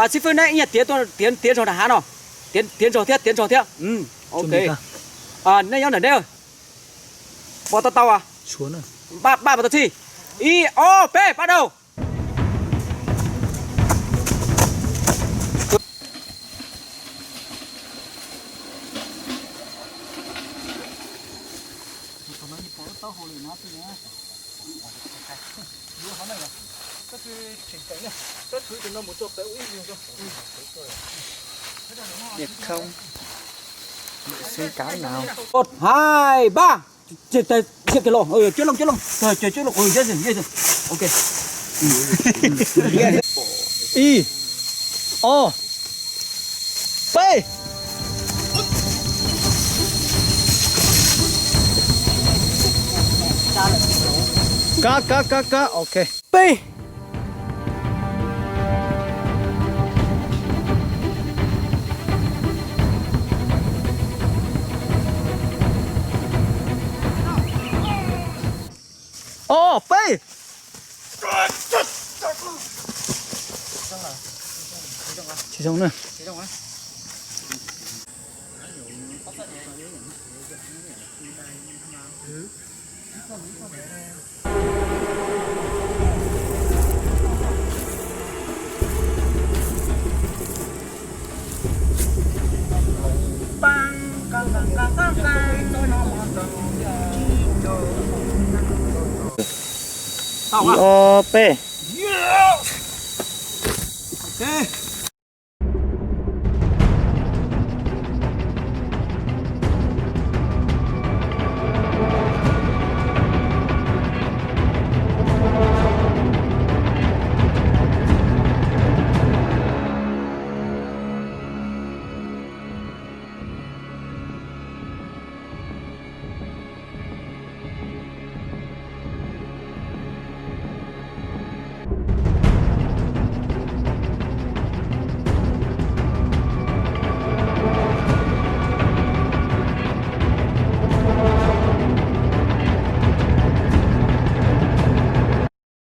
Xib fwb, neb ib nyuag tiav, tiav zog nram hav no. Tiav zog thiab, tiav zog thiab. Ok. Neb nyob ntawm neb. Pov tau tau. Npaj pov tau txhij. Ib, ob, peb, pab rau. Một, hai, ba. Coj los, coj los, coj los. Ok. Ib, ob, peb. Kab, kab, kab, kab, ok. Peb. Ob, peb. Tsis zoo na. Ib, ob, peb.